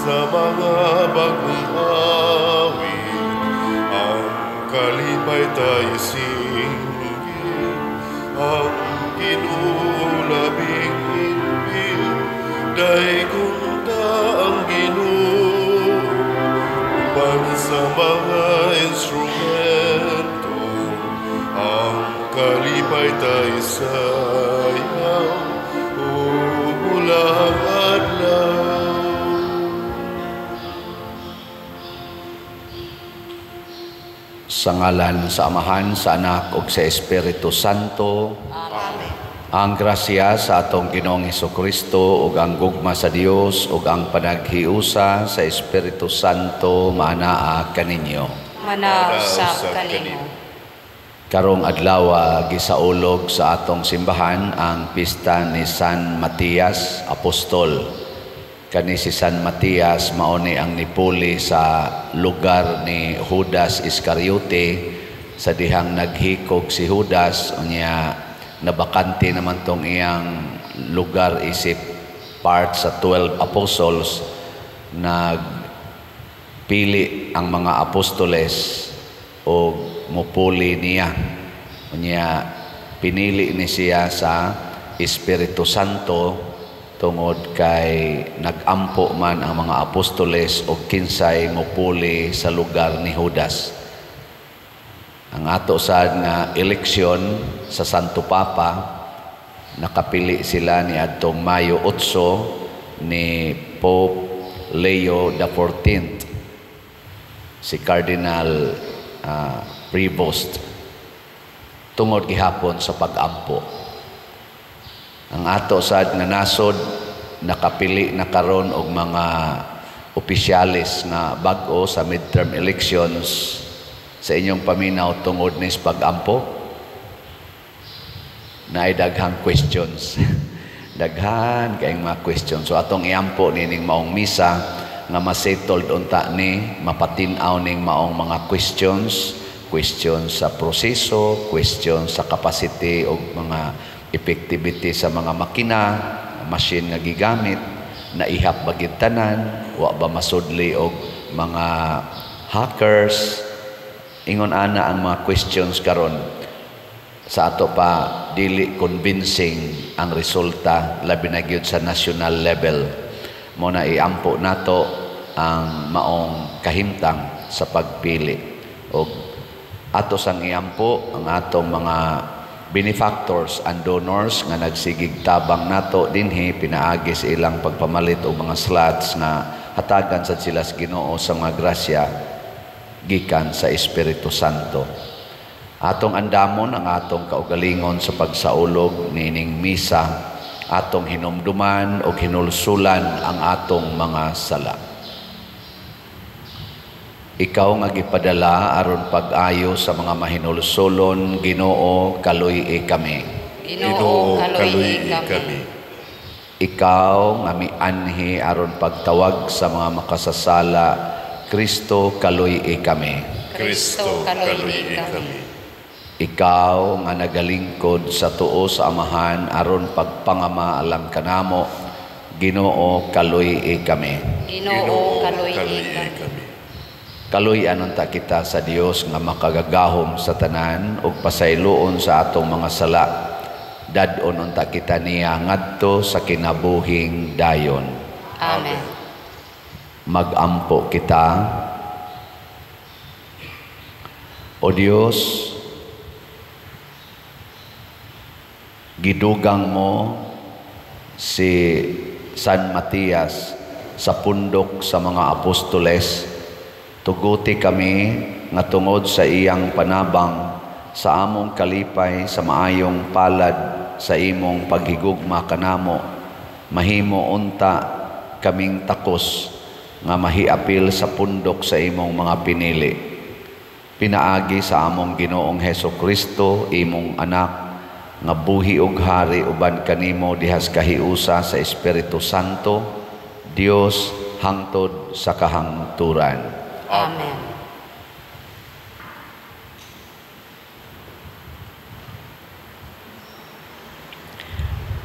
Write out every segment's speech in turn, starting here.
Sa mga bagong awit, ang kalipay tay singgit, ang Ginoo labing inpil, daygon ta ang Ginoo, uban sa mga instrumento, ang kalipay tay sayaw, ug bulang adlaw. Sa ngalan sa Amahan, sa Anak ug sa Espiritu Santo. Amen. Ang grasya sa atong Ginoong Hesukristo ug ang gugma sa Dios ug ang panaghiusa sa Espiritu Santo maanaa kaninyo. Manaa usab kanimo. Karong adlaw gisaulog sa atong simbahan ang pista ni San Matias Apostol. Kani si San Matias mao ni ang nipuli sa lugar ni Judas Iscariote sa dihang naghikog si Judas, unya nabakante naman tong iyang lugar isip part sa 12 apostles. Nagpili ang mga apostoles og mupuli niya, unya pinili ni siya sa Espiritu Santo tungod kay nagampo man ang mga apostoles og kinsay mupuli sa lugar ni Judas. Ang ato sad nga eleksyon sa Santo Papa, nakapili sila ni adtong Mayo 8 ni Pope Leo the 14th, si Cardinal Prevost, tungod gihapon sa pag-ampo. Ang ato sad nga nasod nakapili na karon og mga opisyales nga bag-o sa midterm elections. Sa inyong paminaw tungod nis pag-ampo, naay daghang questions. Daghan kayong mga questions. So atong iampo nining maong misa nga masettled unta ni, mapatin-aw ning maong mga questions, questions sa proseso, questions sa capacity og mga effectivity sa mga makina, machine nga gigamit, naihap ba gid tanan, wa ba masudli og mga hackers. Ingon ana ang mga questions karon. Sa ato pa dili convincing ang resulta, labi na gyud sa national level. Mo na iampo nato ang maong kahimtang sa pagpili og ato sang iampo ang atong mga benefactors and donors nga nagsigig tabang nato dinhi pinaagi sa ilang pagpamalit og mga slots nga hatagan sad sila sa Ginoo sa mga grasya gikan sa Espiritu Santo. Atong andamon ang atong kaugalingon sa pagsaulog nining misa, atong hinumduman og hinulsulan ang atong mga sala. Ikaw nga gipadala aron pag-ayo sa mga mahinulsulon, Ginoo, kaluy-i kami. Ginoo, kaluy-i kami. Ikaw nga mianhi aron pagtawag sa mga makasasala, Kristo, kaluy-i kami. Kristo, kaluy-i kami. Ikaw nga nagalingkod sa tuo sa Amahan aron pagpangama alang kanamo, Ginoo, kaluy-i kami. Ginoo, kaluy-i kami. Kaluy-an unta kita sa Dios nga makagagahom sa tanan ug pasayloon sa atong mga sala. Dad-on unta kita niya ngadto sa kinabuhing dayon. Amen. Magampo kita. O Dios, gidugang mo si San Matias sa pundok sa mga apostoles. Tuguti kami nga tungod sa iyang panabang sa among kalipay sa maayong palad sa imong paghigugma kanamo, mahimo unta kaming takos nga mahiapil sa pundok sa imong mga pinili. Pinaagi sa among Ginoong Heso Kristo, imong anak, nga buhi ug hari uban kanimo dihas kahiusa sa Espiritu Santo, Dios hangtod sa kahangturan. Amen.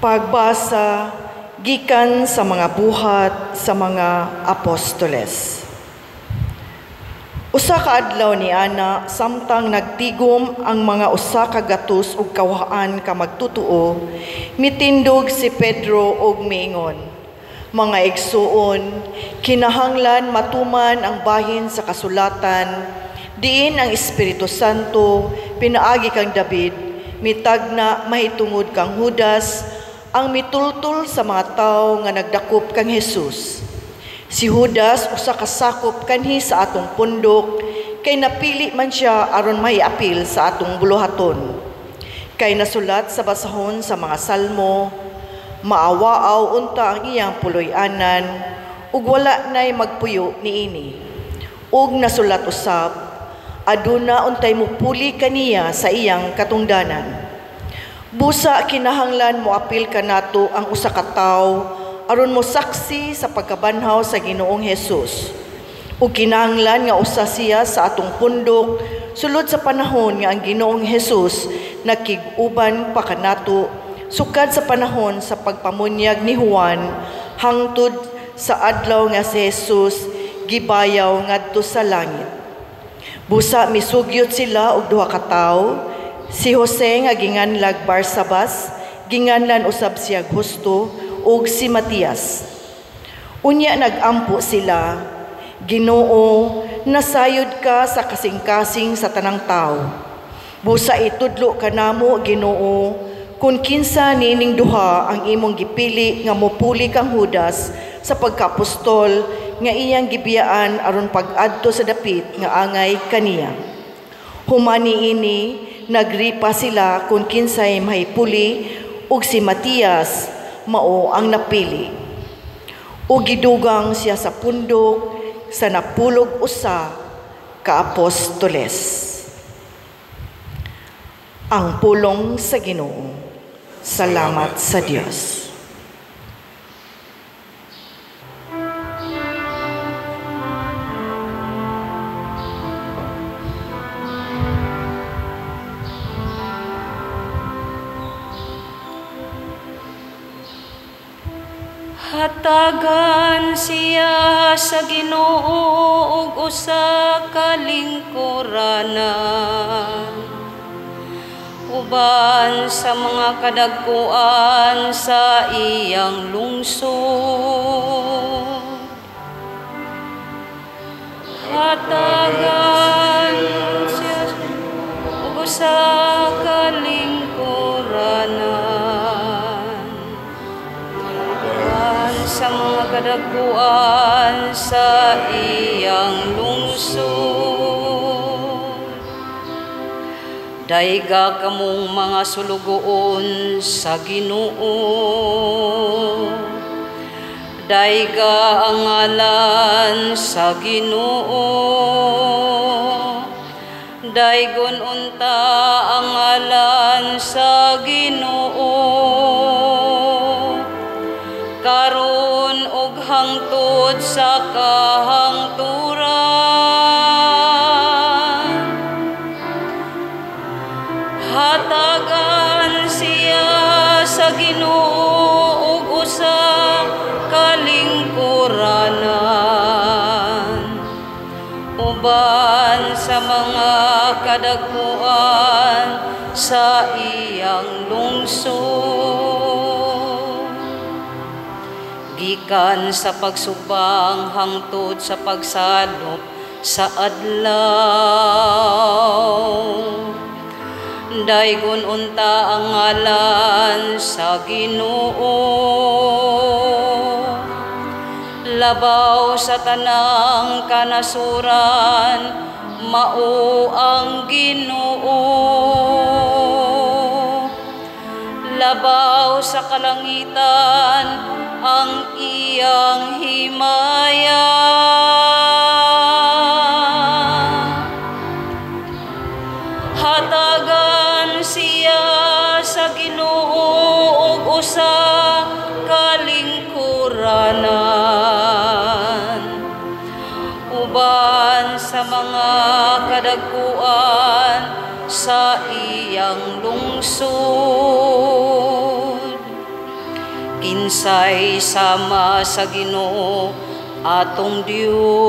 Pagbasa Gikan sa mga buhat sa mga apostoles. Usa ka adlaw ni ana, samtang nagtigom ang mga 102 ka magtutuo, mitindog si Pedro og miingon, "Mga igsuon, kinahanglan matuman ang bahin sa kasulatan, diin ang Espiritu Santo pinaagi kang David, mitagna mahitungod kang Judas, ang mitultol sa mga tawo nga nagdakop kang Jesus. Si Judas usa ka sakop kanhi sa atong pundok, kay napili man siya aron maiapil sa atong buluhaton. Kay nasulat sa basahon sa mga salmo, maawaaw unta ang iyang puloy-anan, ug wala nay magpuyo niini. Ug nasulat usab, aduna untay mupuli kaniya sa iyang katungdanan. Busa kinahanglan moapil kanato ang usa ka tawo aron mo saksi sa pagkabanhaw sa Ginoong Hesus. Ug kinahanglan nga usa siya sa atong pundok sulod sa panahon nga ang Ginoong Hesus nakig-uban pa kanato sukad sa panahon sa pagpamunyag ni Juan hangtod sa adlaw nga si Hesus gibayaw ngadto sa langit. Busa misugyot sila og duha ka tawo, si Jose nga ginganlag Barsabas, ginganlan usab siya Justo, ug si Matias. Unya nagampo sila, Ginoo, nasayod ka sa kasing-kasing sa tanang tawo. Busa itudlo kanamo, Ginoo, kung kinsa nining duha ang imong gipili nga mopuli kang Judas sa pagkaapostol nga iyang gibiyaan aron pag-adto sa dapit nga angay kaniya. Human niini, nagripa sila kung kinsay mahipuli, ug si Matias mao ang napili. Ug gidugang siya sa pundok sa 11 ka apostoles. Ang pulong sa Ginoo. Salamat sa Dios. Hatagan siya sa Ginoo og usa ka lingkuranan, uban sa mga kadagkuan sa iyang lungsod. Hatagan siya og usa ka lingkuranan, sa mga kadagkuan sa iyang lungsod. Dayga kamong mga sulugoon sa Ginoo. Dayga ang ngalan sa Ginoo. Daygon unta ang ngalan sa Ginoo. Karon og hangtod sa kahangturan. Hatagan siya sa Ginoo og usa ka lingkuranan, uban sa mga kadagkuan sa iyang lungsod. Gikan sa pagsubang hangtod sa pagsalop sa adlaw. Daygon unta ang ngalan sa Ginoo. Labaw sa tanang kanasuran, mao ang Ginoo. Labaw sa kalangitan ang iyang himaya. Hatagan siya sa Ginoo og usa ka lingkuranan, uban sa mga kadagkuan sa iyang lungsod. Kinsay sama sa Ginoo atong Dios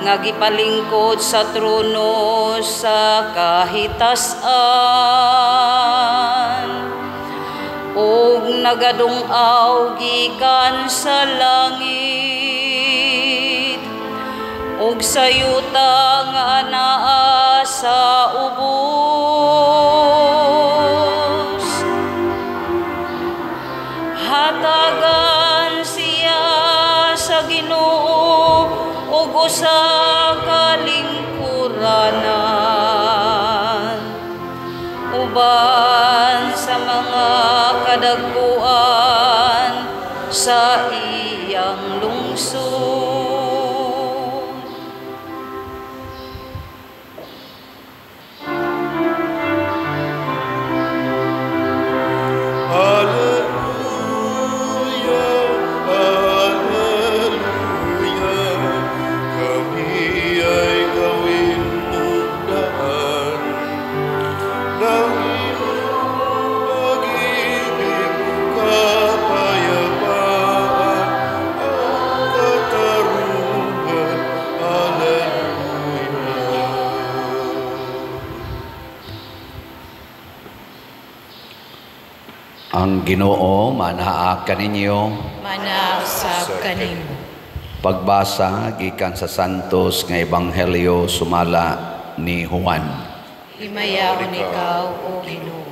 nga gipalingkod sa trono sa kahitasan ug nagadung-aw gikan sa langit ug sa yuta nga anaa sa ubos. Hatagan siya sa Ginoo ug usa ka lingkuranan uban sa mga kadagkuan sa iyang lungsod. Alleluia, Alleluia, kami ay gawin mong daan ng iyong pag-ibig, kapayapaan, at katarungan. Alleluia. Ang Ginoo manaa kaninyo. Manausab kanimo. Pagbasa gikan sa Santos nga Ebanghelyo sumala ni Juan. Himayaon ikaw, O Ginoo.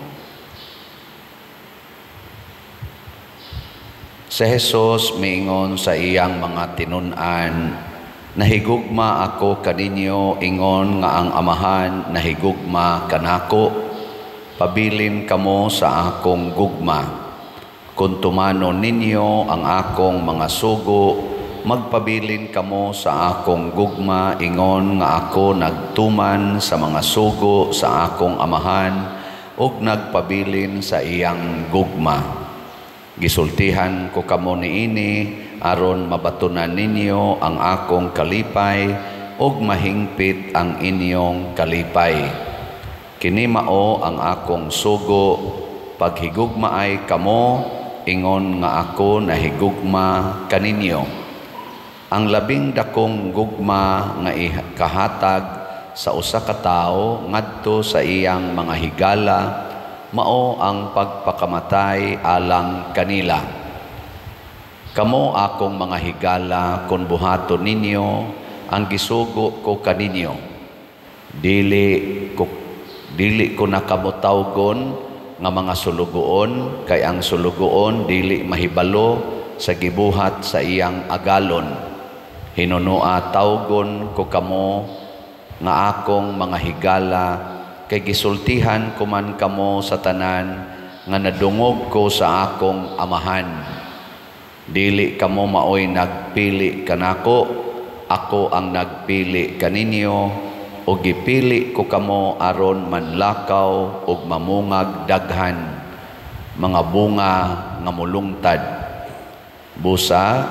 Si Jesus miingon sa iyang mga tinun-an, nahigugma ako kaninyo ingon nga ang Amahan nahigugma kanako. Pabilin kamo sa akong gugma. Kung tumanon ninyo ang akong mga sugo, magpabilin kamo sa akong gugma ingon nga ako nagtuman sa mga sugo sa akong Amahan ug nagpabilin sa iyang gugma. Gisultihan ko kamo niini aron mabatunan ninyo ang akong kalipay ug mahingpit ang inyong kalipay. Kini mao ang akong sugo, paghigugmaay kamo ingon nga ako nahigugma kaninyo. Ang labing dakong gugma nga ikahatag sa usa ka tawo ngadto sa iyang mga higala mao ang pagpakamatay alang kanila. Kamo akong mga higala kun buhaton ninyo ang gisugo ko kaninyo. Dili ko nakamotawgon nga mga sulugoon, kay ang sulugoon dili mahibalo sa gibuhat sa iyang agalon. Hinunua tawgon ko kamo nga akong mga higala, kay gisultihan ko man kamo sa tanan nga nadungog ko sa akong Amahan. Dili kamo maoy nagpili kanako, ako ang nagpili kaninyo, o gipili ko kamo aron manlakaw ug mamungag daghan mga bunga nga mulungtad. Busa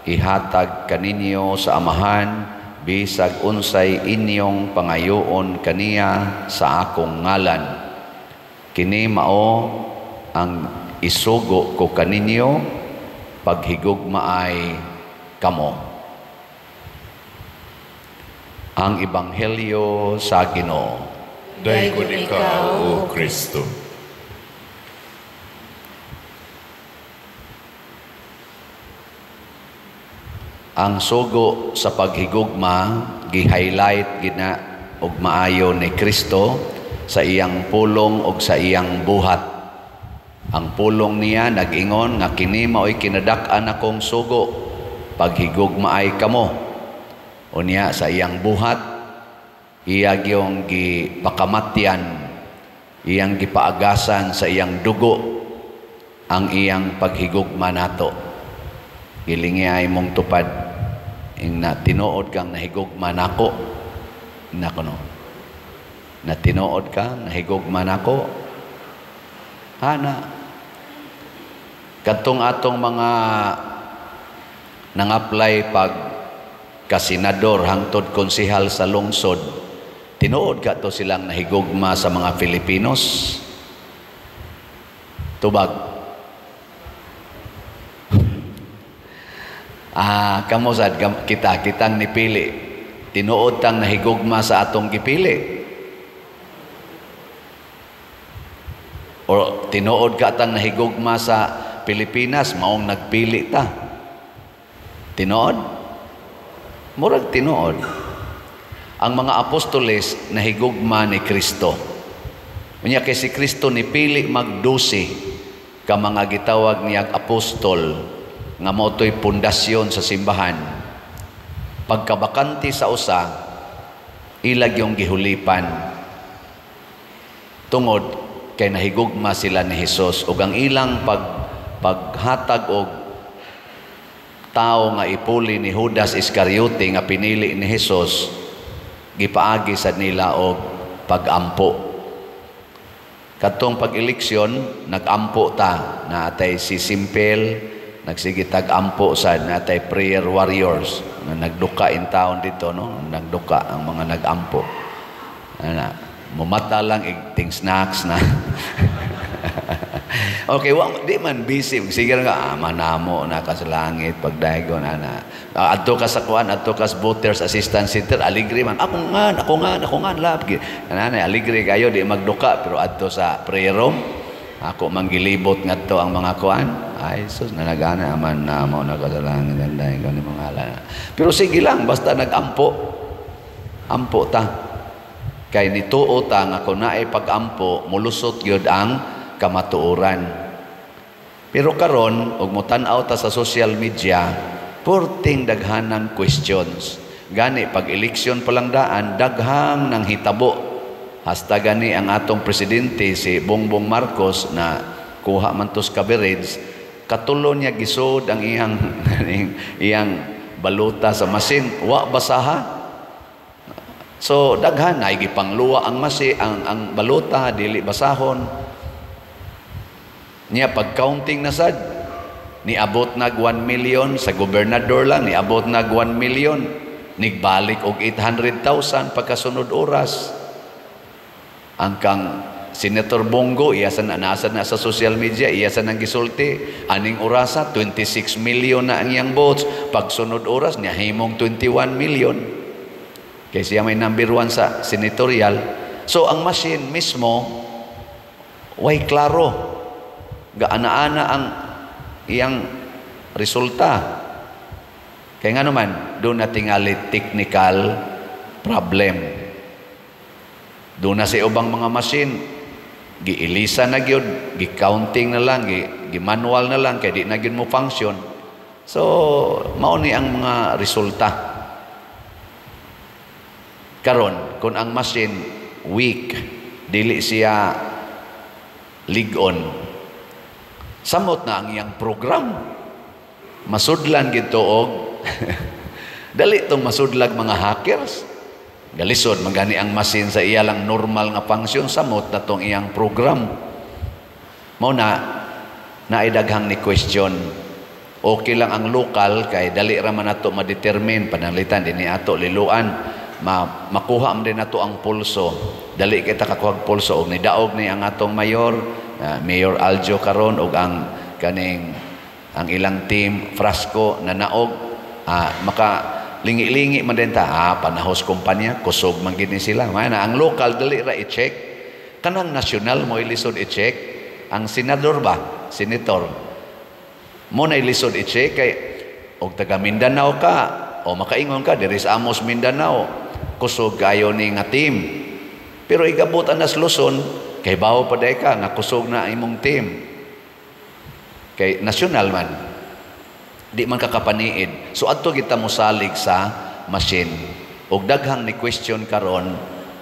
ihatag kaninyo sa Amahan bisag unsay inyong pangayoon kaniya sa akong ngalan. Kini mao ang isugo ko kaninyo, paghigugmaay kamo. Ang Ebanghelyo sa Ginoo. Daygon ikaw, O Kristo. Ang sugo sa paghigugma gi-highlight gina og maayo ni Kristo sa iyang pulong og sa iyang buhat. Ang pulong niya nag-ingon nga kini maoy kinadak-an akong sugo, paghigugmaay kamo. Unya sa iyang buhat, iya gyung gipakamatyan, iyang gipaagasan sa iyang dugo ang iyang paghigugma nato. Gilingi ay mong tupad ing na tinuod kang nahigugma nako. Nako no. Na tinuod ka nahigugma nako. Ana. Kadtong atong mga nang-apply pag kasenador hangtod konsehal sa lungsod, tinuod ka to silang nahigugma sa mga Filipinos. Tubag. Kamo sad kita kitang nipili. Tinuod tang nahigugma sa atong gipili. O tinuod ka tang nahigugma sa Pilipinas, maong nagpili ta. Tinuod? Murag tinuod. Ang mga apostoles nahigugma ni Kristo. Unya kay si Kristo nipili magdusi ka mga gitawag niyag apostol nga mao to'y pundasyon sa simbahan. Pagkabakante sa usa, ilag yung gihulipan. Tungod kay nahigugma sila ni Hesus ug ang ilang paghatag og tao nga ipuli ni Judas Iscariote nga pinili ni Hesus, gipaagi sa nila og pagampo. Katong pag-eleksyon, nagampo ta, naatay si Simpel, nagsige tag-ampo sa natay prayer warriors na nagduka in town dito, no? Nagduka ang mga nagampo. Ana, mumata lang igting snacks na. Okay, wa di man busy. Sige nga, manamo na ka sa langit pagdaygon ana. Adto ka sa kuan, adto ka sa Voters Assistance Center, aligre man. Ako nga lab. Ana, aligre kayo di magduka pero adto sa prayer room, ako manggilibot ngadto ang mga kuan. Ay sus, nanagana man namo na ka sa langit daygon ni mga ala. Pero sige lang basta nagampo. Ampo ta. Kay nituo ta nga kun naay pagampo, mulusot gyud ang kamatuoran. Pero karon og motan-aw ta sa social media, purting daghanang questions. Gani pag eleksyon pa lang daan, daghang nang hitabo. Hasta gani ang atong presidente si Bongbong Marcos na kuha man tos coverage, katulo niya gisod ang iyang iyang baluta sa masin, wa basaha. So daghan ay gipangluwa ang masi ang baluta dili basahon. Niya pag counting na sad, niabot nag 1 million sa gobernador lang, niabot nag 1 million, nigbalik og 800,000 pagkasunod oras. Ang kang Senator Bongo, iyasan na nasa na sa social media, iyasan ang gisulti, aning orasa 26 million na ang iyang votes, pagsunod oras niya himong 21 million. Kay siya may number 1 sa senatorial. So ang machine mismo way klaro. Gaana-ana ang iyang resulta. Kaya nga naman, doon na tingali technical problem. Doon na sa ubang mga machine, giilisa na gyud, gi-counting na lang, gi-manual na lang, kaya di na gyud mo function. So, mao ni ang mga resulta. Karon, kung ang machine weak, dili siya lig-on, samot na ang iyang program. Masudlan gito og dali tong masudlag mga hackers. Galisod magani ang machine sa iya lang normal nga function, samot na tong iyang program. Mao na naay daghang ni question. Okay lang ang local kay dali ra man nato ma-determine pananglitan dinhi ato liluan, makuha man din nato ang pulso. Dali kita kakuha pulso og nidaog ni ang atong mayor, Mayor Aljo karon og ang kaning ang ilang team Frasco na naog, maka lingi-lingi man din ta, panahos kumpanya kusog man gid ni sila. May na ang local dali ra i-check, kanang nasyonal mo ilisod i-check. Ang senador ba, senator mo na ilisod i-check kay og taga Mindanao ka o makaingon ka diri sa Amos Mindanao, kusog kayo ni nga team. Pero igabot anas Luzon, kay bawo pa day ka nga kusog na imong team. Kay nasyonal man, di man kakapaniid. So adto kita mosalig sa machine. Og daghang ni question karon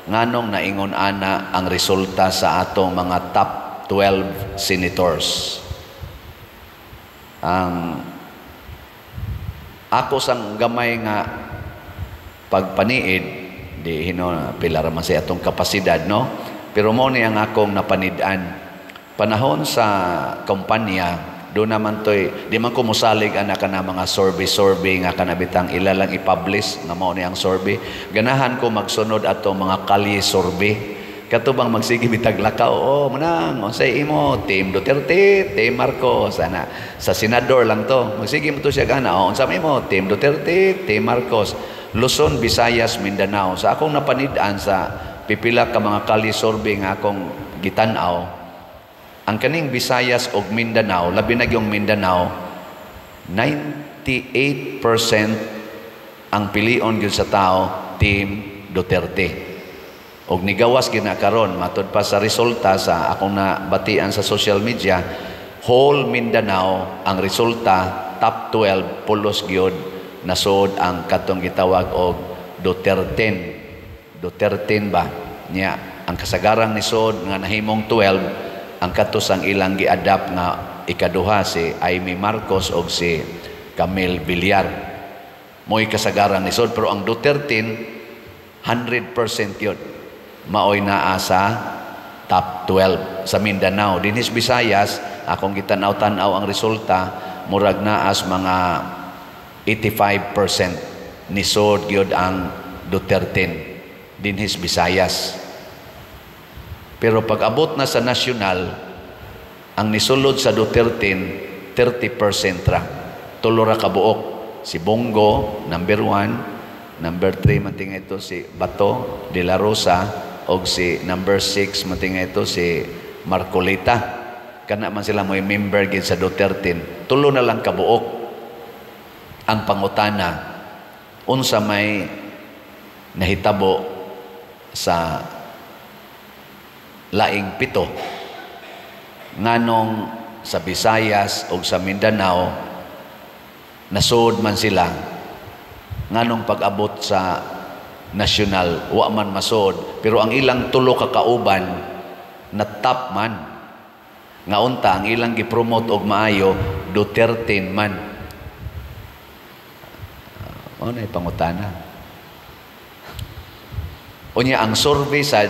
nganong naingon ana ang resulta sa atong mga top 12 senators. Ang ako sang gamay nga pagpaniid, di hino pila ra man sa atong kapasidad, no? Pero mo ni ang akong napanid-an. Panahon sa kampanya, doon naman to'y, di man ko musalig anak ka na mga survey-survey nga kanabitang ila lang i-publish nga mao ni ang survey. Ganahan ko magsunod ato mga kalye survey. Katubang magsige bitag lakaw, "Oh, manang, unsay imo, Team Duterte, Team Marcos?" Ana. Sa senador lang to. Magsige mo to siya gana, "Oh, unsa may imo, Team Duterte, Team Marcos?" Luzon, Visayas, Mindanao. Sa akong napanid-an sa pipila ka mga kalye survey nga akong gitan-aw, ang kaning Visayas ug Mindanao, labi na yung Mindanao, 98% ang pilion gyud sa tao Team Duterte. Og nigawas gid na karon, matud pa sa resulta sa akong nabatian sa social media, whole Mindanao ang resulta top 12 pulos gyud nasod ang katong gitawag og Duterte. Duterte ba? Nya ang kasagarang nisod nga nahimong 12 ang katos ang ilang gi-adapt nga ikaduha, si Imee Marcos og si Camille Villar. Mo'y kasagaran nisod, pero ang Duterte 100% yun. Maoy naa sa top 12 sa Mindanao. Dinhis Visayas, akong gitanaw-tanaw ang resulta, murag naas mga 85% nisod gyud ang Duterte dinhis Visayas. Pero pag abot na sa nasyonal, ang nisulod sa Duterte 30% ra. Tulo ra kabuok. Si Bong Go, number 1, number 3 man ito si Bato de la Rosa, og si number 6 man ito si Marcoleta. Kana man sila mo'y member gid sa Duterte. Tulo na lang kabuok. Ang pangutana, unsa may nahitabo sa laing pito? Nganong sa Visayas o sa Mindanao nasud man sila, nganong pag-abot sa national wa man masud, pero ang ilang tulo ka kauban na top man, nga unta ang ilang gipromote og maayo Duterte man? Mao na pangutana. Unya ang survey sa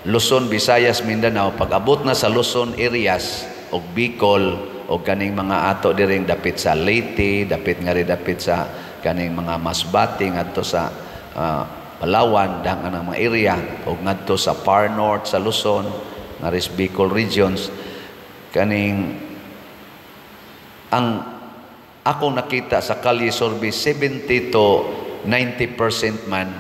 Luzon, Visayas, Mindanao, pag-abot na sa Luzon areas og Bicol og kaning mga ato diring dapit sa Leyte, dapit nga rin dapit sa kaning mga Masbate ngadto sa Palawan, dahang ang mga area og ngadto sa far north sa Luzon, nga ris Bicol regions, kaning ang akong nakita sa kalye survey, 70 to 90% man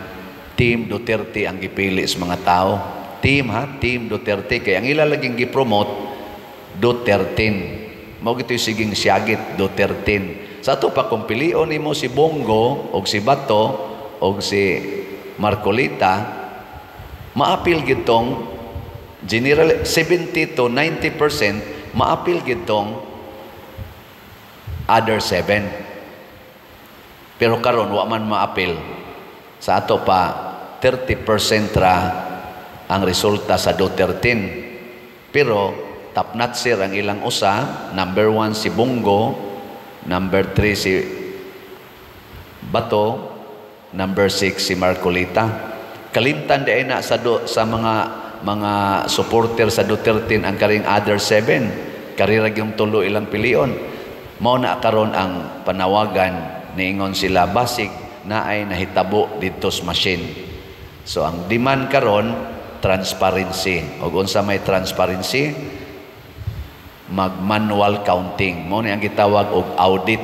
Team Duterte ang gipili sa mga tao. Team ha, Team Duterte, kay ang ila laging gipromote Duterte. Mao gito'y siging siyagit Duterte. Sa ato pa kung pilion nimo si Bong Go og si Bato og si Marcoleta, maapil gitong general 70 to 90%, maapil gitong other 7. Pero karon wa man maapil. Sa ato pa 30% ra ang resulta sa Duterte. Pero top notcher ang ilang usa, number 1 si Bong Go, number 3 si Bato, number 6 si Marcoleta. Kalimtan di na sa mga supporter sa Duterte ang karing other 7. Karira yung tulo ilang pilion. Mao na karon ang panawagan, niingon sila basig na ay nahitabo didto sa machine. So ang demand karon, transparency. Og unsa may transparency? Mag-manual counting. Mao ni ang gitawag og audit.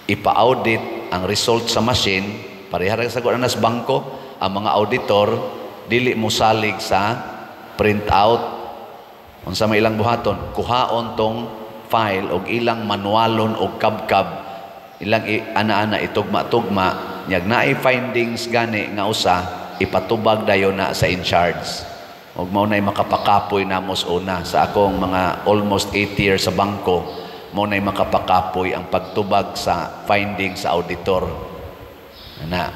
Ipa-audit ang result sa machine. Pareha ra sa kuan sa bangko, ang mga auditor dili mo salig sa print out. Unsa may ilang buhaton? Kuhaon tong file og ilang manualon og kabkab, ilang ana-ana itugma-tugma, nyag naay findings gani nga usa, ipatubag dayon na sa in charge. Og mao nay makapakapoy namos una sa akong mga almost 8 years sa bangko, mao nay makapakapoy ang pagtubag sa findings sa auditor. Ana.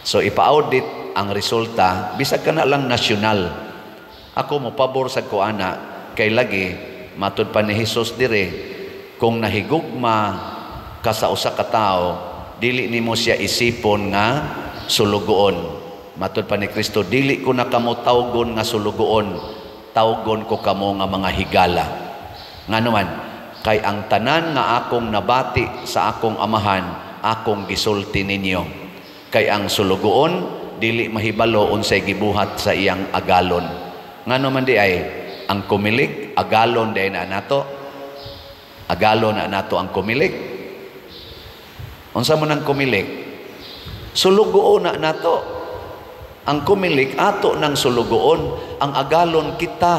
So ipa-audit ang resulta bisag kana lang nasyonal. Ako mo pabor sa kuana kay lagi matud pa ni Hesus dire, kung nahigugma ka sa usa ka tawo, dili nimo siya isipon nga sulugoon. Matud pa ni Kristo, dili ko na kamo tawgon nga sulugoon, tawgon ko kamo nga mga higala. Ngano man, kay ang tanan nga akong nabati sa akong amahan, akong gisulti ninyo. Kay ang sulugoon dili mahibalo unsay gibuhat sa iyang agalon. Ngano man di ay ang Comelec, agalon di na nato. Agalon na nato ang Comelec. Unsa man ang Comelec? Sulugoon na nato. Ang Comelec ato nang sulugoon, ang agalon kita,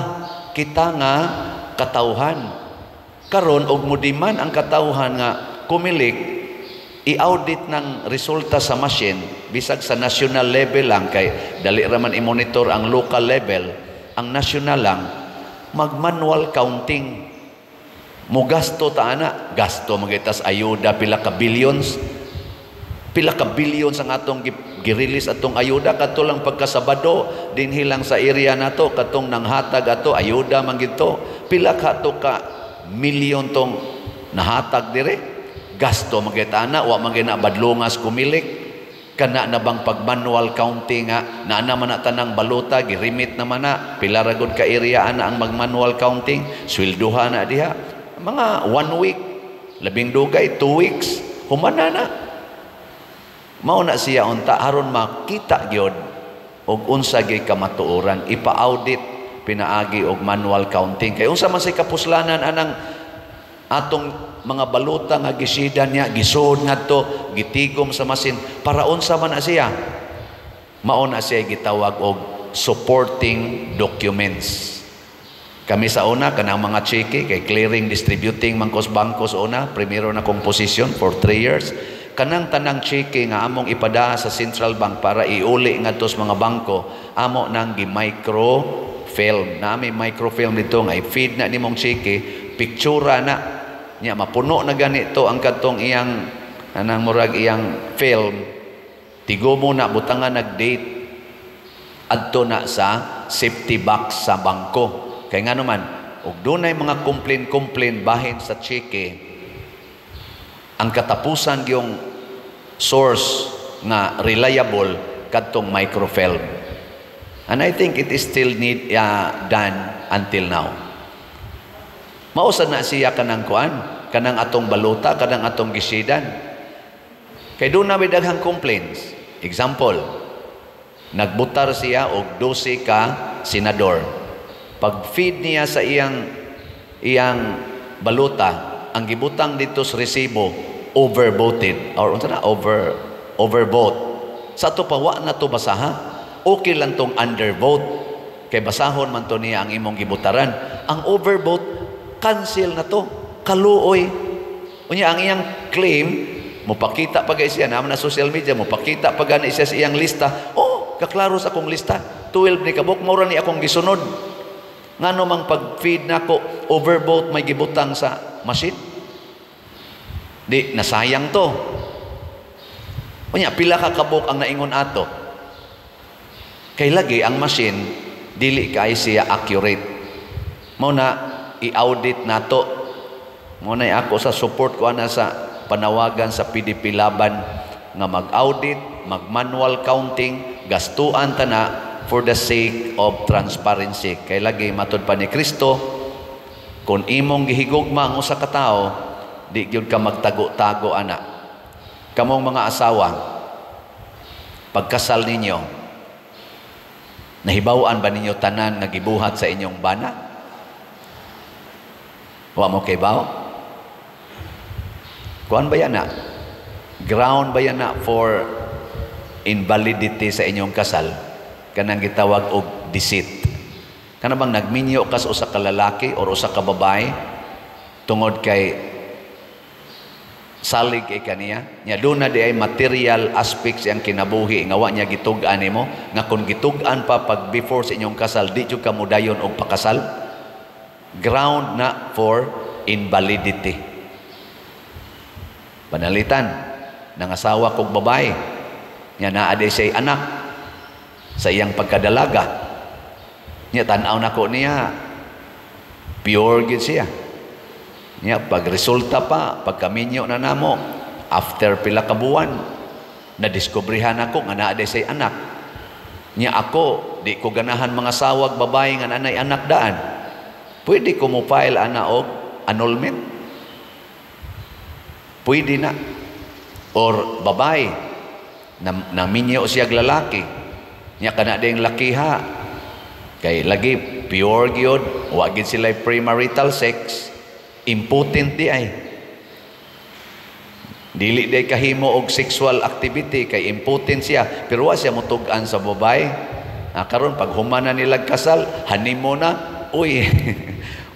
kita nga katawhan. Karon og mudiman ang katawhan nga Comelec i-audit ng resulta sa machine bisag sa national level lang, kay dali ra man i-monitor ang local level, ang national lang, mag-manual counting. Mugasto ta ana, gasto magitas ayuda pila ka billions, pila ka billions ang atong gi-release atong ayuda kadto lang pagkasabado dinhi lang sa area nato, katong nanghatag ato ayuda man gito, pila ka to ka milyon tong nahatag dire. Gasto magita ana, wa man gina badlongas Comelec. Kana na bang pag manual counting nga naa naman na tanang balota, girimit naman na pila ra gud ka area ana ang mag manual counting, swelduha na diha mga 1 week, labing dugay 2 weeks, humana na. Mao na siya unta aron makita gyud og unsa gyud kamatuoran, ipa-audit pinaagi og manual counting. Kay unsa man say kapuslanan anang atong mga balota nga gisida niya, gisod ngadto, gitigom sa masin, para unsa man na siya? Mao na siya gitawag og supporting documents. Kami sa una, kanang mga cheque, kay clearing, distributing, mangkos bangko sa una, primero na kong position for 3 years. Kanang tanang cheque nga among ipada sa central bank para iuli ngadto sa mga bangko, amo nang gi-microfilm. Nami microfilm dito nga i-feed na nimong cheque, pictura na niya, mapuno na ganito ang kadtong iyang anang murag iyang film. Tigo mo na butangan nag-date adto na sa safety box sa bangko. Kay ngano man og dunay mga complain-complain bahin sa cheque, ang katapusan yung source nga reliable kadtong microfilm. And I think it is still need done until now. Mausa na siya kanang kuan, kanang atong balota, kanang atong gisidan. Kay doon na may daghang complaints. Example, nagbutar siya og 12 ka senador. Pag-feed niya sa iyang iyang balota, ang gibutang dito sa resibo, overvoted or unsa na, overvote. Sa ato pa wa na to basaha. Okay lang tong undervote kay basahon man to niya ang imong gibutaran. Ang overvote, cancel na to. Kaluoy. Unya ang iyang claim, mopakita pa gay siya naman na social media, mopakita pa gani siya sa iyang lista. "Oh, kaklaro sa akong lista. 12 ni kabuk, mao ra ni akong gisunod. Ngano mang pag-feed nako, overvote may gibutang sa machine?" Di nasayang to. Unya pila ka kabuk ang naingon ato? Kay lagi ang machine dili kay siya accurate. Mao na i-audit nato. Mao na ako sa support ko ana sa panawagan sa PDP Laban nga mag-audit, mag-manual counting, gastuan ta na for the sake of transparency. Kay lagi matud pa ni Kristo, kung imong gihigugma ang usa ka tawo, di gyud ka magtago-tago ana. Kamong mga asawa, pagkasal ninyo, nahibaw-an ba ninyo tanan nga gibuhat sa inyong bana? Wa mo kay baw? Kuan ba yan na? Ground ba yan na for invalidity sa inyong kasal? Kanang gitawag og deceit. Kana bang nagminyo ka sa usa ka lalaki or usa ka babae tungod kay salig kay kaniya, nya doon na di ay material aspects iyang kinabuhi nga wa niya gitug-an nimo, nga kung gitug-an pa pag before sa inyong kasal, di jud ka modayon og pakasal? Ground na for invalidity. Panalitan ng asawa kog babae nya naa di siya anak sa iyang pagkadalaga, nya tan-aw nako niya, pure gid siya. Nya pag resulta pa, pagkaminyo na namo after pila ka buwan, nadiskubrihan ako nga naa di siya anak. Nya ako di ko ganahan mga sawag babae nga nanay anak daan. Pwede ko mo file ana og annulment, pwede na. Or babae na naminyo siya lalaki. Nya kana ding lakiha kay lagi pure gyud, wa gid sila premarital sex, impotent di ay. Dili day kahimo og sexual activity kay impotent siya, pero wa siya mutug-an sa babae. Karon pag human na nila kasal, honeymoon na, uy,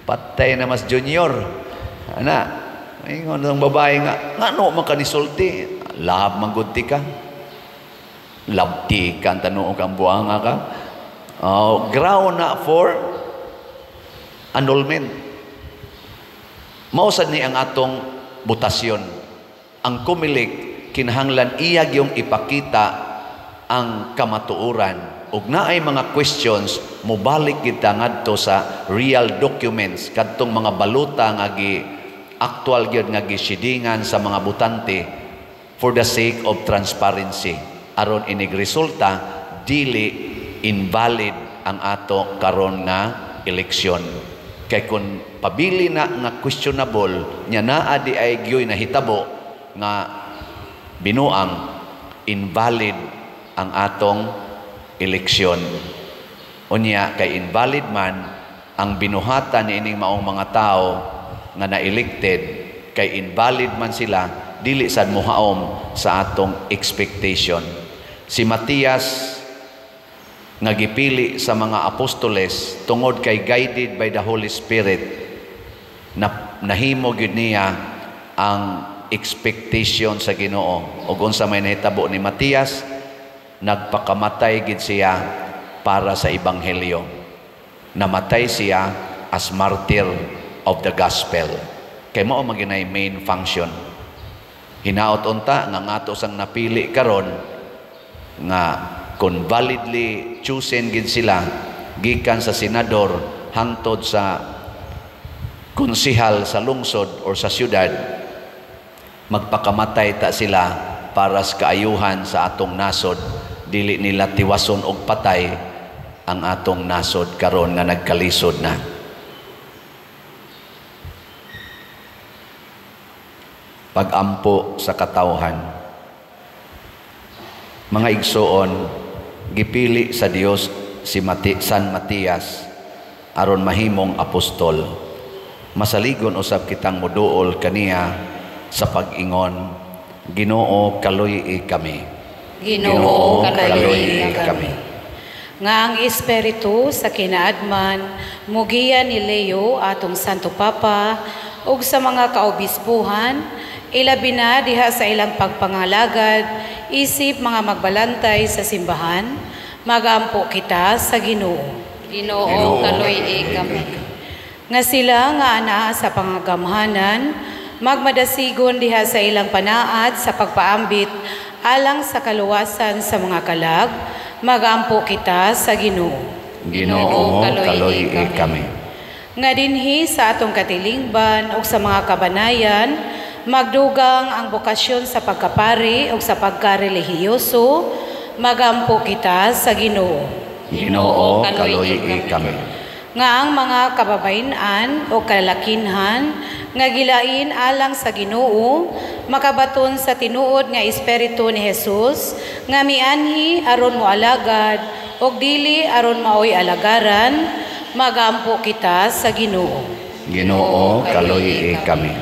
patay na mas junior. Ana, ingon ang babae nga, ngano man ka nisulti? Love man gud ti ka. Love ti ka, ang tanuong kang buanga ka. Oh, ground na for annulment. Mao sad ni ang atong botasyon. Ang Comelec kinahanglan iya gyung ipakita ang kamatuoran ug naay mga questions, mobalik kita ngadto sa real documents, kadtong mga baluta nga gi actual gyud nga gisidingan sa mga botante for the sake of transparency, aron inig resulta dili invalid ang ato karon nga eleksyon. Kay kun pabili na nga questionable nya, naa di ay gyoy nahitabo nga binuang, invalid ang atong eleksyon. Unya kay invalid man ang binuhatan ni ining maong mga tao nga na-elected, kay invalid man sila, dili sad mohaom sa atong expectation. Si Matias nga gipili sa mga apostoles tungod kay guided by the Holy Spirit, na nahimo gyud niya ang expectation sa Ginoo. Ug unsa may nahitabo ni Matias, nagpakamatay gid siya para sa ebanghelyo. Namatay siya as martyr of the gospel. Kay mao man ginay main function. Hinaot unta nga ngato sang napili karon nga kung validly chosen gid sila gikan sa senador hangtod sa konsihal sa lungsod or sa syudad, magpakamatay ta sila para sa kaayuhan sa atong nasod. Dili nila tiwason og patay ang atong nasod karon nga nagkalisod na. Pagampo sa katawhan. Mga igsoon, gipili sa Dios si San Matias aron mahimong apostol. Masaligon usab kitang moduol kaniya sa pag-ingon, Ginoo, kaluy-i kami. Ginoo, kaluy-i kami. Nga ang espiritu sa kinaadman mugiya ni Leo atong Santo Papa ug sa mga kaobispuhan, ilabi na diha sa ilang pagpangalagad isip mga magbalantay sa simbahan, magampo kita sa Ginoo. Ginoo, kaluy-i kami. Nga sila nga anaa sa pangagamhanan, magmadasigon diha sa ilang panaad sa pagpaambit alang sa kaluwasan sa mga kalag, magampo kita sa Ginoo. Ginoo, kaluy-i kami. Nga dinhi sa atong katilingban ug sa mga kabanayan, magdugang ang bokasyon sa pagkapari ug sa pagkarelihiyoso, magampo kita sa Ginoo. Ginoo, kaluy-i kami. Nga ang mga kababayen-an o kalalakinhan nga gilain alang sa Ginoo, makabaton sa tinuod nga espiritu ni Jesus nga mianhi aron moalagad ug dili aron maoy alagaran, magampo kita sa Ginoo. Ginoo, kaluy-i kami.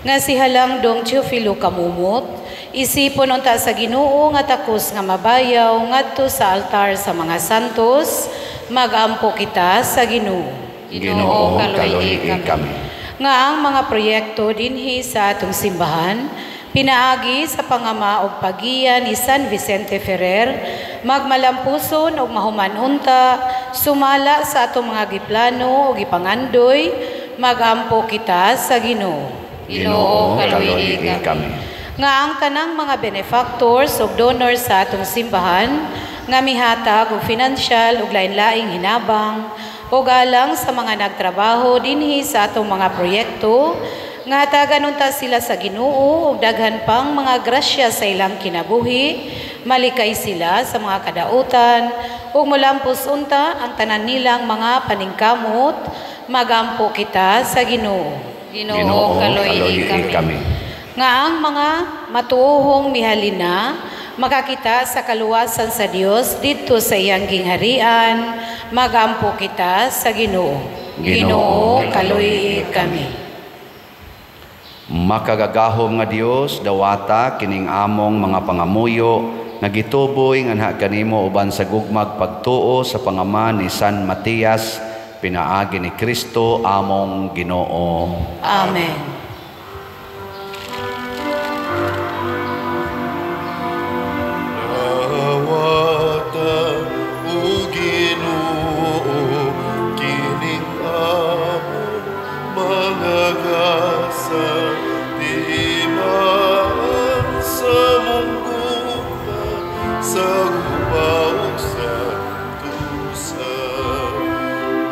Nga si halang dong Teofilo Kamumot, isipon unta sa Ginoo nga takos nga mabayaw ngadto sa altar sa mga santos, magampo kita sa Ginoo. Ginoo, kaluy-i kami. Nga ang mga proyekto dinhi sa atong simbahan, pinaagi sa pangama og pagiya ni San Vicente Ferrer, magmalampuson og mahuman unta, sumala sa atong mga giplano og gipangandoy, magampo kita sa Ginoo. Ginoo, kaluy-i kami. Nga ang tanang mga benefactors ug donors sa atong simbahan nga mihatag og financial ug lain-laing hinabang ug alang sa mga nagtrabaho dinhi sa atong mga proyekto, nga hatagan unta sila sa Ginoo ug daghan pang mga grasya sa ilang kinabuhi, malikay sila sa mga kadautan ug molampos unta ang tanan nilang mga paningkamot, magampo kita sa Ginoo. Ginoo, kaluy-i kami. Nga ang mga matuohong mihalina makakita sa kaluwasan sa Dios didto sa iyang gingharian. Magampo kita sa Ginoo. Ginoo, kaluy kami. Makagagahom nga Dios, dawata kining among mga pangamuyo nga gituboy nganha kanimo uban sa gugmag pagtuo sa pangaman ni San Matias, pinaagi ni Kristo among Ginoo. Amen. Dawata o Ginoo kining among mga gasa, timaan sa mong gugma, sa gugma ug sa tusa.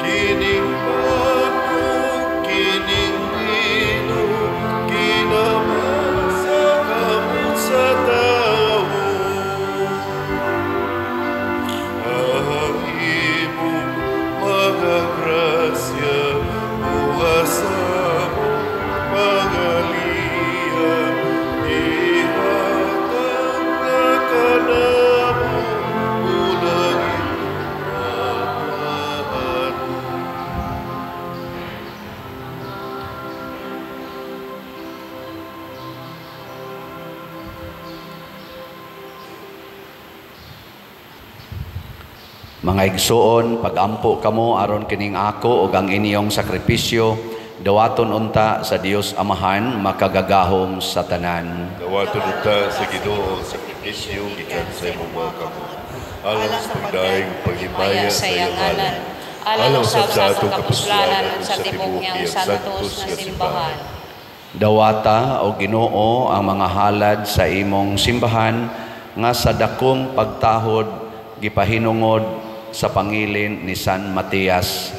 Kining pan ug kining bino, kinama sa kamot sa tawo. Ang imong mga grasya, buha sa among pagalihan, ihatag na kanamo, unang imong. Mga igsuon, pagampo kamo aron kining ako ug ang inyong sakripisyo, dawaton unta sa Dios Amahan makagagahom sa tanan. Dawaton unta sa Ginoo ang sakripisyo gikan sa imong mga kamot, alang sa pagdaig ug paghimaya sa iyang ngalan, alang usab sa atong kapuslanan ug sa tibuok niyang santos nga simbahan. Dawata o Ginoo ang mga halad sa imong simbahan nga sa dakong pagtahod gipahinungod sa pangilin ni San Matias.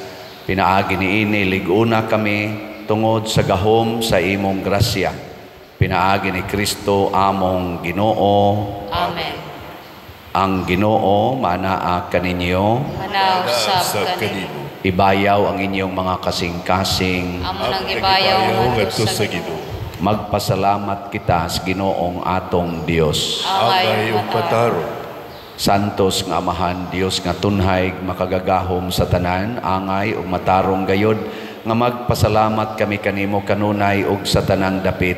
Pinaagi niini lig-una kami tungod sa gahom sa imong grasya. Pinaagi ni Kristo among Ginoo. Amen. Ang Ginoo manaa kaninyo. Manaw sab kanimo. Ibayaw ang inyong mga kasing-kasing. Amo nang ibayaw ngadto sa Ginoo. Magpasalamat kita sa Ginoong atong Dios. Angay ug matarong. Santos nga Amahan, Dios nga tunhay, makagagahom sa tanan, angay ug matarong gayod, nga magpasalamat kami kanimo kanunay ug sa tanang dapit.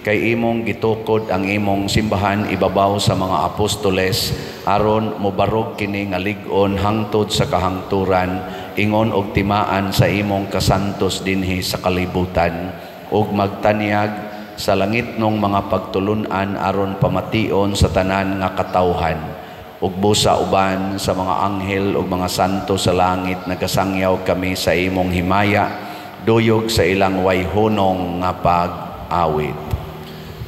Kay imong gitukod ang imong simbahan ibabaw sa mga apostoles, aron mobarog kini nga lig-on hangtod sa kahangturan, ingon og timaan sa imong kasantos dinhi sa kalibutan, ug magtanyag sa langitnong mga pagtulun-an aron pamation sa tanan nga katawhan. Ug busa uban sa mga anghel ug mga santo sa langit, nagasangyaw kami sa imong himaya, duyog sa ilang wayhunong nga pag-awit.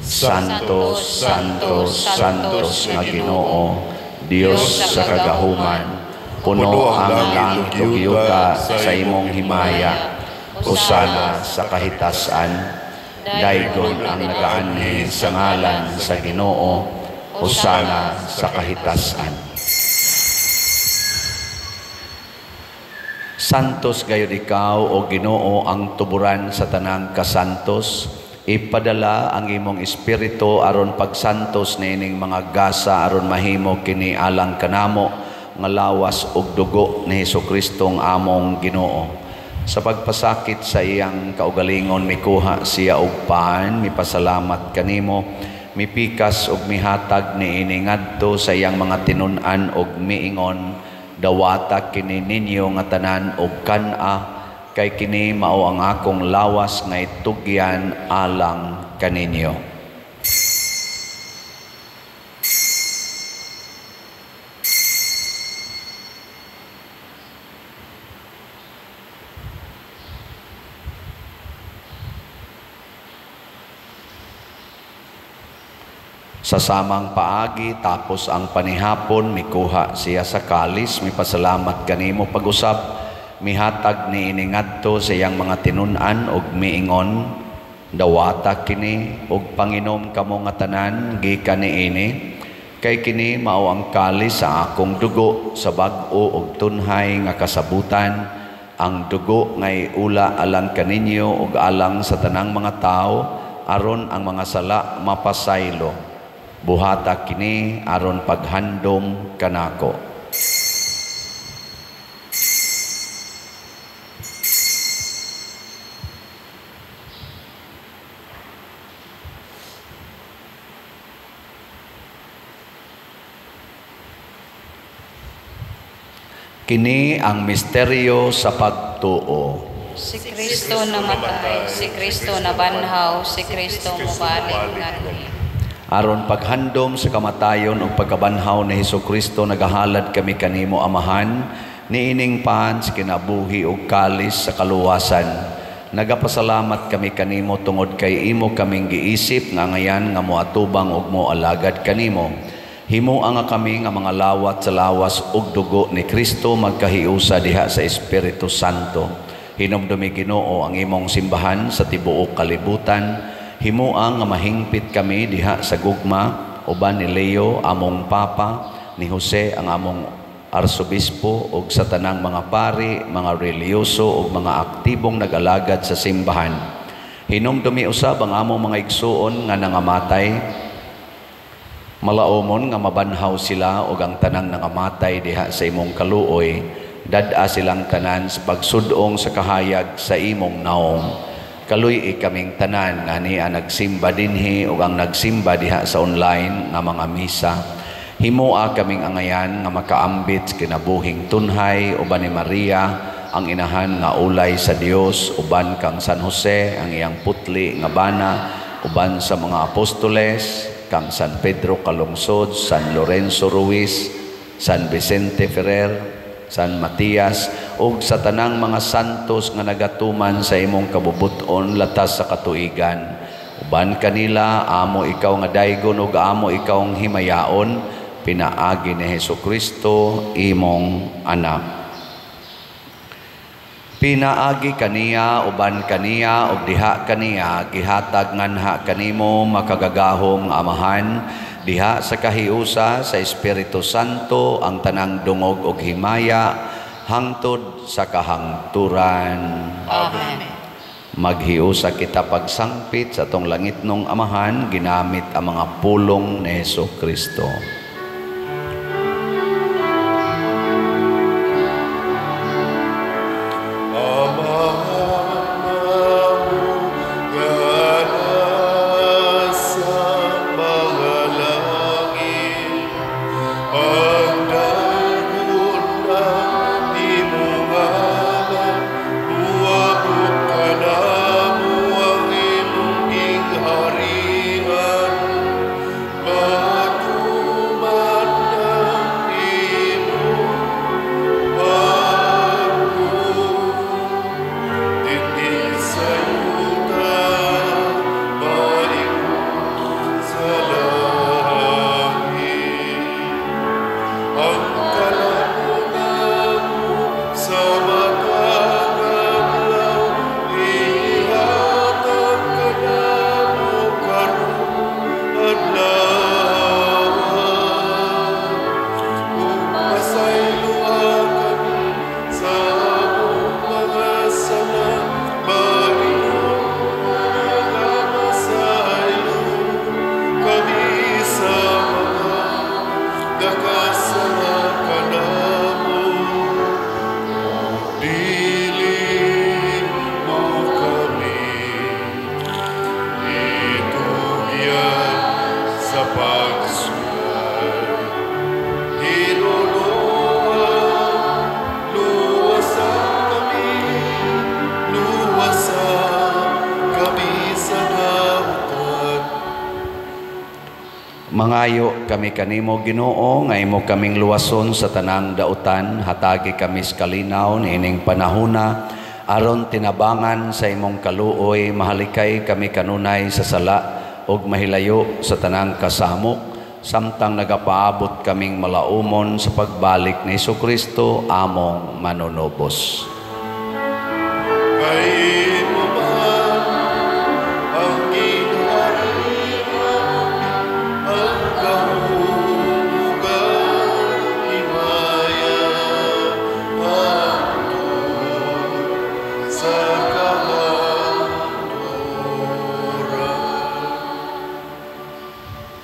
Santo, Santo, Santos nga Ginoo, Dios sa kagahuman, puno ang langit ug yuta sa imong himaya. Hosana sa kahitasan, daygon ang nagaanhi sa ngalan sa Ginoo. Hosana sa kahitasan. Santos gayud ikaw, o Ginoo, ang tuburan sa tanang kasantos. Ipadala ang imong espiritu aron pagsantos niining mga gasa aron mahimo kini alang kanamo nga lawas ug dugo ni Hesukristo among Ginoo. Sa pagpasakit sa iyang kaugalingon mikuha siya og pan, mipasalamat kanimo, mipikas og mihatag niini ngadto sa iyang mga tinun-an og miingon, dawata kini ninyo nga tanan og kan-a, kay kini mao ang akong lawas nga itugyan alang kaninyo. Sa samang paagi, tapos ang panihapon, mikuha siya sa kalis, mipasalamat kanimo pag-usab, mihatag niini ngadto sa iyang mga tinun-an og miingon, dawata kini og panginom kamo nga tanan gikan niini, kay kini mao ang kalis sa akong dugo sa bag-o og tunhay nga kasabutan, ang dugo ngay ula alang kaninyo og alang sa tanang mga tawo aron ang mga sala mapasaylo. Buhata kini aron paghandom kanako. Kini ang misteryo sa pagtuo. Si Kristo namatay, si Kristo nabanhaw, si Kristo mubalik nganhi. Aron paghandom sa kamatayon ug pagkabanhaw ni Hesukristo, nagahalad kami kanimo Amahan niining pan sa kinabuhi ug kalis sa kaluwasan. Nagapasalamat kami kanimo tungod kay imo kaming giisip nga ngayan nga moatubang ug moalagad kanimo. Himoa nga kami nga mga lawat sa lawas ug dugo ni Kristo magkahiusa diha sa Espiritu Santo. Hinumdumi Ginoo ang imong simbahan sa tibuok kalibutan. Himoa nga mahingpit kami diha sa gugma uban ni Leo among Papa, ni Jose ang among Arsobispo ug sa tanang mga pari, mga relihiyoso ug mga aktibong nag-alagad sa simbahan. Hinumdumi usab ang among mga igsuon nga nangamatay. Malaomon nga mabanhaw sila ug ang tanang nangamatay diha sa imong kaluoy, dad-a silang tanan sa pagsudong sa kahayag sa imong naong. Kaluy-i kaming tanan nga niya nagsimba dinhi ug ang nagsimba diha sa online nga mga misa. Himoa kaming angayan nga makaambit sa kinabuhing tunhay uban ni Maria ang inahan nga ulay sa Dios, uban kang San Jose ang iyang putli nga bana, uban sa mga apostoles kang San Pedro Calungsod, San Lorenzo Ruiz, San Vicente Ferrer, San Matias, ug sa tanang mga santos nga nagatuman sa imong kabubut-on latas sa katuigan. Uban kanila, amo ikaw nga daygon ug amo ikaw ang himayaon, pinaagi ni Hesukristo imong anak. Pinaagi kaniya, uban kaniya, ug diha kaniya, gihatag nganha kanimo makagagahom nga Amahan, diha sa kahiusa sa Espiritu Santo ang tanang dungog ug himaya hangtod sa kahangturan. Amen. Maghiusa kita pagsangpit sa atong langitnong Amahan ginamit ang mga pulong ni Hesukristo. Mangayo kami kanimo Ginoo nga imo kaming luwason sa tanang dautan, hatagi kami sa kalinaw niining panahona aron tinabangan sa imong kaluoy, mahalikay kami kanunay sa sala ug mahilayo sa tanang kasamok, samtang nagapaabot kaming malaumon sa pagbalik ni Hesukristo among manunubos.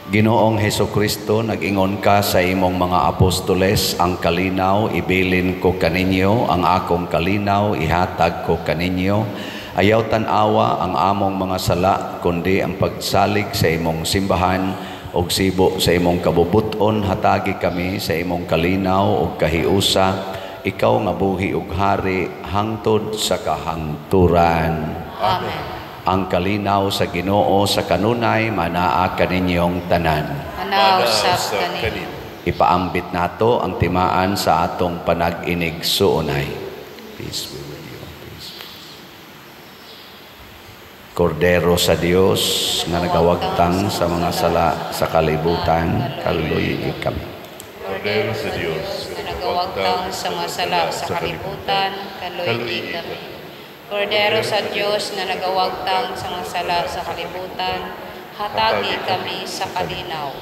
Ginoong Hesukristo, nag-ingon ka sa imong mga apostoles, ang kalinaw ibilin ko kaninyo, ang akong kalinaw ihatag ko kaninyo. Ayaw tan-awa ang among mga sala, kundi ang pagsalig sa imong simbahan ug sibo sa imong kabubuton, hatagi kami sa imong kalinaw ug kahiusa. Ikaw nga buhi ug hari hangtod sa kahangturan. Amen. Ang kalinaw sa Ginoo sa kanunay manaa kaninyong tanan. Manaw usab kanimo. Ipaambit nato ang timaan sa atong panag-inig suunay. Peace be with you. Peace. Kordero sa Dios nga nagawagtang sa mga sala sa kalibutan, kaluoyi kami. Kordero sa Dios nga nagawagtang sa mga sala sa kalibutan, kaluoyi kami. Kordero sa Dios nga nagawagtang sa mga sala sa kalibutan, hatagi kami sa kalinaw.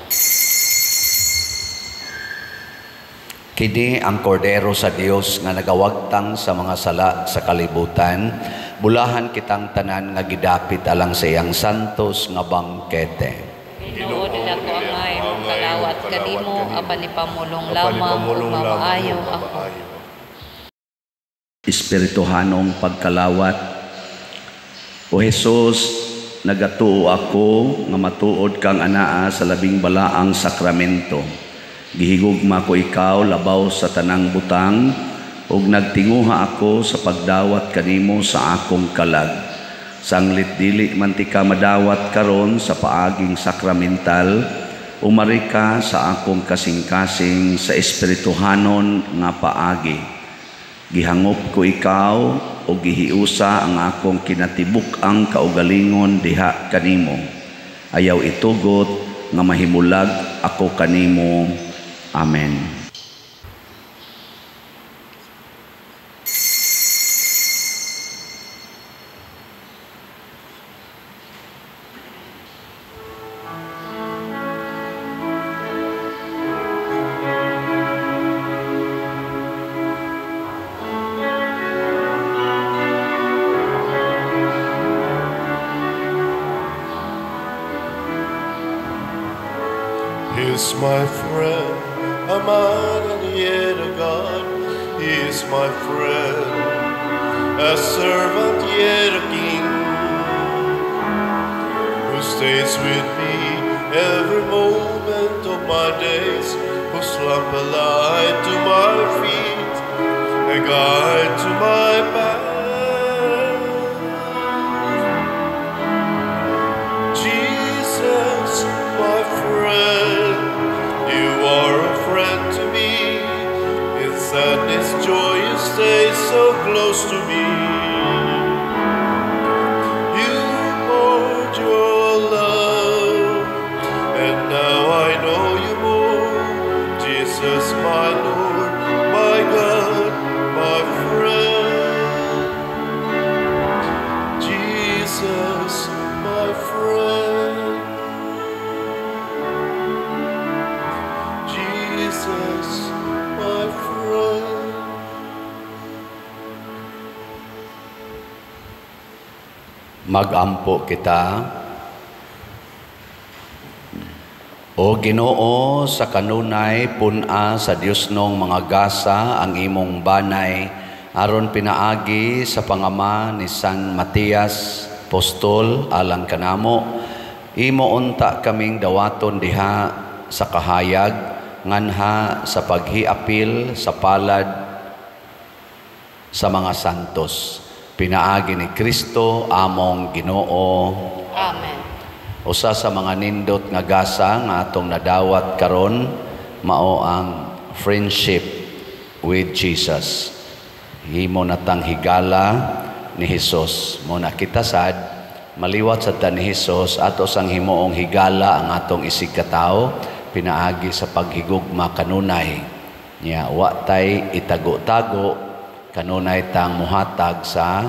Kini ang kordero sa Dios nga nagawagtang sa mga sala sa kalibutan, bulahan kitang tanan nga gidapit alang sa iyang santos nga bangkete. Ginoo, dili ako angay mangkalawat kanimo, apan ipamulong lamang ug mamaayo ako. Espirituhanong pagkalawat. O Jesus, nagatuo ako nga matuod kang anaa sa labing balaang sakramento. Gihigugma ko ikaw labaw sa tanang butang, ug nagtinguha ako sa pagdawat kanimo sa akong kalag. Sanglit dili man ti ka madawat karon sa paaging sakramental, umari ka sa akong kasing-kasing sa espirituhanon nga paagi. Gihangop ko ikaw o gihiusa ang akong kinatibuk-ang kaugalingon diha kanimo. Ayaw itugot nga mahimulag ako kanimo. Amen. He's my friend, a man and yet a God. He is my friend, a servant yet a king, who stays with me every moment of my days, whose lamp a light to my feet, a guide to my path. Jesus, my friend, you are a friend to me. In sadness, joy, you stay so close to me. You poured your love, and now I know you more. Jesus, my Lord, my God, my friend. Jesus, my friend. Jesus, my friend. Magampo kita. O Ginoo, sa kanunay pun-a sa Dios nong mga gasa ang imong banay, aron pinaagi sa pangama ni San Matias Apostol alang kanamo, imo unta kaming dawaton diha sa kahayag nganha sa paghiapil sa palad sa mga santos. Pinaagi ni Kristo among Ginoo. Amen. Usa sa mga nindot nga gasa nga atong nadawat karon mao ang friendship with Jesus. Himo natang higala ni Hesus. Mo na kita sad maliwat sad ta ni Hesus, ato sang himuong higala ang atong isig katawo pinaagi sa paghigugma kanunay. Nya wa tay itago-tago, kanunay tang muhatag sa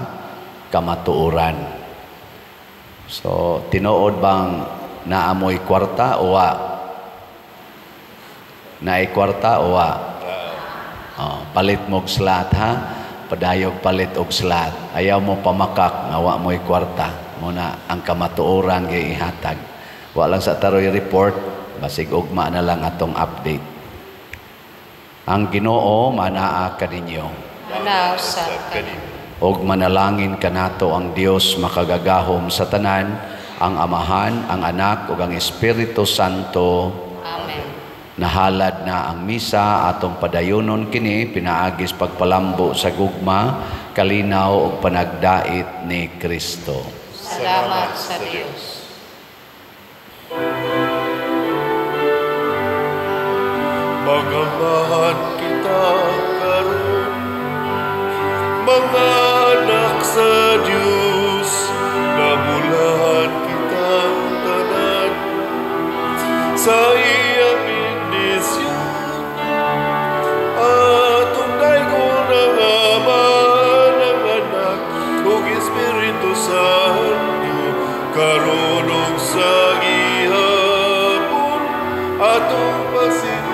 kamatuoran. So tinuod bang naamoy kwarta o wa? Naay kwarta o wa? Oh, palit mo og slot ha. Padayog palit og slot. Ayaw mo pamakak nga wa mo'y kwarta. Muna ang kamatuoran gi ihatag. Wa lang sa taroy report. Basig ugma na lang atong update. Ang Ginoo manaa kaninyo. Manaa usab kanimo. Og manalangin kanato ang Dios makagagahom sa tanan, ang Amahan, ang Anak ug ang Espiritu Santo. Amen. Nahalad na ang misa, atong padayonon kini pinaagis pagpalambo sa gugma, kalinaw ug panagdait ni Kristo. Salamat sa Dios. Magamahan kita karon, mga anak sa Dios, nabulahan kita tanan sa iyang bendisyon. Atong daygon ang Ama, ang Anak, ug Espiritu Santo, karon ug sa gihapon, atong pasig